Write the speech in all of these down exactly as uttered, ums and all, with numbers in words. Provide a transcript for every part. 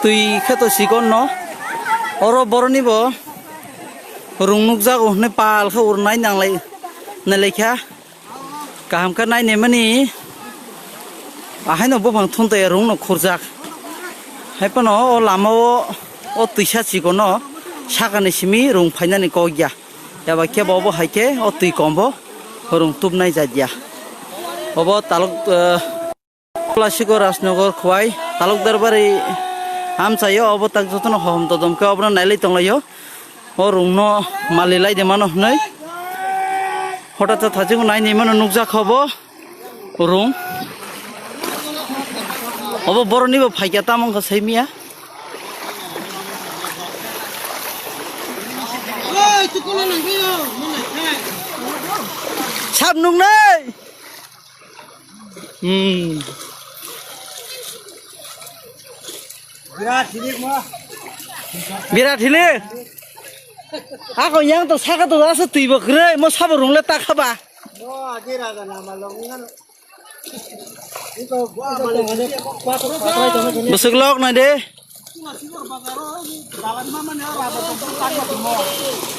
Twi khe to sikon no. Oro boroni bo rung nukjago hwnwi pal khe urnai nanglai, nailai kha. Kaham khe nainai mani. Ahaino buphang thun taya rung no khurjak. Hai phano o lama o, o twisa chikon no sakani simi rung phainani kok ya. Yaba khe bo bo hai khe o twi kom bo rung tubnai jat ya. Obo taluk, eh, Kolasiko Rajnagar Khowai, Talukdar Bari amchaio, obo tak jotono hohom todom khe obono nailai tonglaio. O rungno mali lai de mano hwnwi. Hota ta thajingo nai ni mano nukjak kha bo rung. Obo boroni bo phaikya tamo wngkha saimia. Sab nungnai. Hmm. Birat hilik mo. Birat hilik. Ako yang to saka to asa twi bo kwrwi mo sabo rung le ta kha ba. Mo agi raga na ma long ngan. Bwswk lok nai de.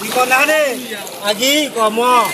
Iko na de. Agi iko mo.